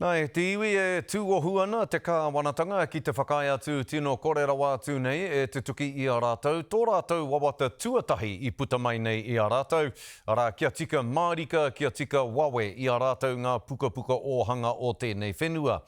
Nā, e te iwi e tūohu ana te kāwanatanga ki te whakaae atu tino kore rawa atu nei e tutuki i a rātou tō rātou wawata tuatahi i puta mai nei i a rātou, arā, kia tika mārika, kia tika wawe i a rātou ngā pukapuka ōhanga o tēnei whenua.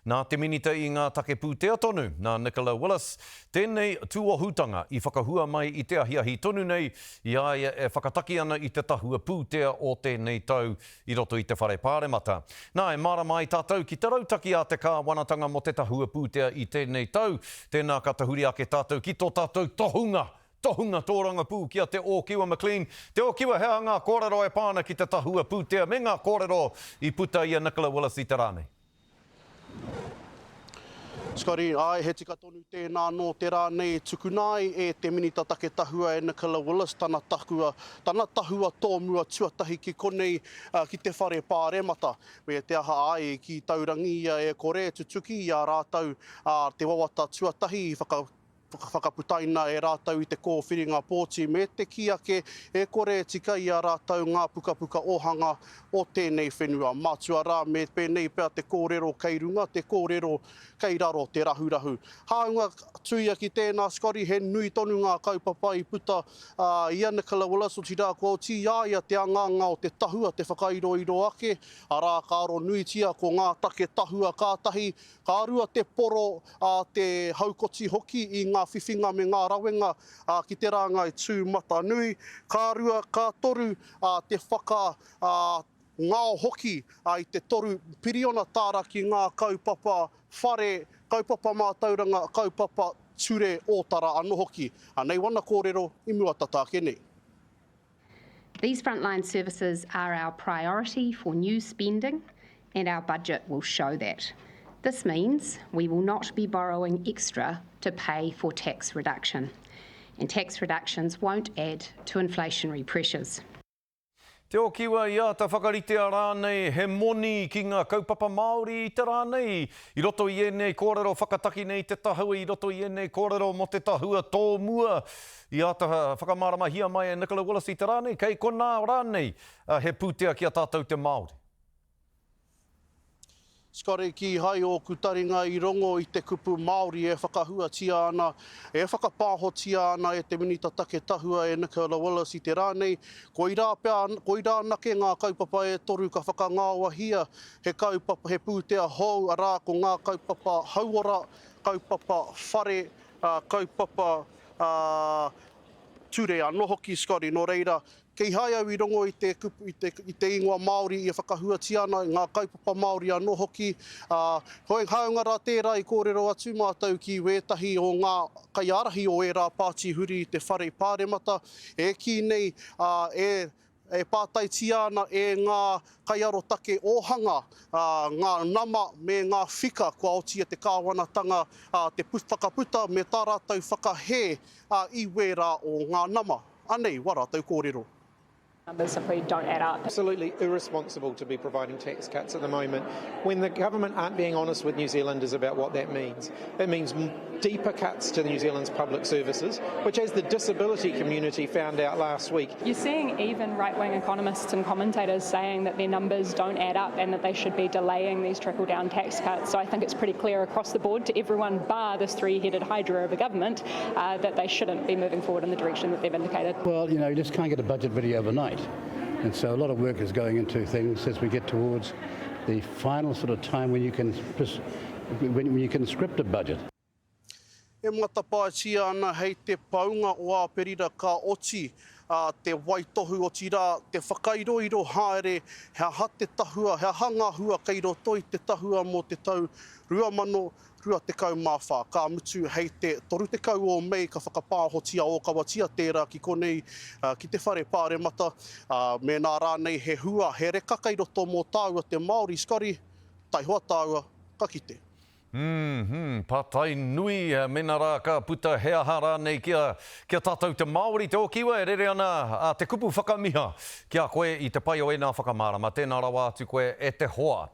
Nā te Minita i ngā Take Pūtea tonu, nā Nicola Willis, tēnei tūohutanga i whakahua mai i te ahiahi tonu nei i a ia e whakataki ana i te tahua pūtea o tēnei tau i roto i te Whare Pāremata. Nā, e mārama ai tātou ki te rautaki a te kāwanatanga mō te tahua pūtea i tēnei tau, tēnā ka tahuri ake tātou ki tō tātou tohunga, tohunga tōrangapū ki a Te Ōkiwa McLean. Te Ōkiwa, he aha ngā kōrero e pā ana ki te tahua pūtea me ngā kōrero i puta i a Nicola Willis i te rā nei? Scotty, Āe, he tika tonu tēnā nō te rā nei tukuna ai e te Minita Take Tahua e Nicola Willis tana tahua, tana tahua tōmua tuatahi ki konei ki te Whare Pāremata. Me te aha āe, i kī taurangi ia e kore e tutuki i a rātou te wawata tuatahi i whaka, whakaputaina e rātou i te kōwhiringa pōti me te kī ake e kore e tika i a rātou ngā pukapuka ōhanga o tēnei whenua. Mātua rā me pēnei pea te kōrero kei runga te kōrero kei raro te rahurahu. Hāunga tuia ki tēnā Scotty he nui tonu ngā kaupapa i puta i a Nicola Willis otirā kua oti i a ia te angaanga o te tahua te whakairoiro ake arā ka aro nuitia ko ngā take tahua kātahi Ka rua te poro a te haukoti hoki i ngā whiwhinga me ngā rawenga ki te rāngai tūmatanui. Ka rua, ka toru te whaka ngao hoki i te toru piriona tāra ki ngā kaupapa whare, kaupapa mātauranga, kaupapa ture ōtara anō hoki. Anei wana kōrero i mua tata ake nei. These frontline services are our priority for new spending and our budget will show that. This means we will not be borrowing extra to pay for tax reduction, and tax reductions won't add to inflationary pressures. Te Okiwa i āta whakaritea rānei he moni ki ngā kaupapa Māori i te rā nei, i roto i ēnei kōrero whakataki nei te tahua, i roto i ēnei kōrero mō te tahua tōmua I āta whakamāramahia mai e Nicola Willis i te rā nei, kei konā rānei he pūtea ki a tātou te Māori? Scotty, Kīhai ōku taringa i rongo i te kupu Māori e whakahuatia ana, e whakapāhotia ana e te Minita Take Tahua e Nicola Willis i te rā nei. Koirā pea, koirā anake ngā kaupapa e toru ka whakangaoahia he kaupapa, he pūtea hou, arā, ko ngā kaupapa hauora, kaupapa whare, kaupapa ā, ture anō hoki, Scotty, nō reira, kīhai au i rongo i te kupu, i te, i te ingoa Māori e whakahuatia ana, i ngā kaupapa Māori anō hoki, ā, hoi, hāunga rā tērā i kōrero atu mātou ki wētahi o ngā kaiārahi o ērā pāti huri i te Whare Pāremata, e kī nei, ā, e, E pātaitia ana e ngā kaiarotake ōhanga ngā nama me ngā whika kua oti e te kāwanatanga te whakaputa me tā rātou whakahē i wērā o ngā nama. Anei wā rātou kōrero. Numbers simply don't add up. Absolutely irresponsible to be providing tax cuts at the moment when the government aren't being honest with New Zealanders about what that means. It means deeper cuts to New Zealand's public services, which as the disability community found out last week. You're seeing even right-wing economists and commentators saying that their numbers don't add up and that they should be delaying these trickle-down tax cuts. So I think it's pretty clear across the board to everyone bar this three-headed hydra of a government uh, that they shouldn't be moving forward in the direction that they've indicated. Well, you know, you just can't get a budget ready overnight. And so a lot of work is going into things as we get towards the final sort of time when you can when you can script a budget. E matapaetia ana hei te paunga o Āperira ka oti te waitohu, otirā te whakairoiro haere he aha te tahua, he aha ngā hua kei roto i te tahua mō te tau 2024. Ka mutu hei te 30 o Mei ka whakapāhotia ōkawatia tērā ki konei ki te Whare Pāremata, mēnā rānei he hua, he reka kei roto mō tāua te Māori, Scotty, Taihoa tāua, ka kite. Ū-hū, pātai nui, mena rā ka puta he aha rānei ki a, ki a tātou te Māori, te Okiwa e rere ana a te kupu whakamiha ki a koe i te pai o ēnā whakamārama. Tēnā rawa atu koe e te hoa.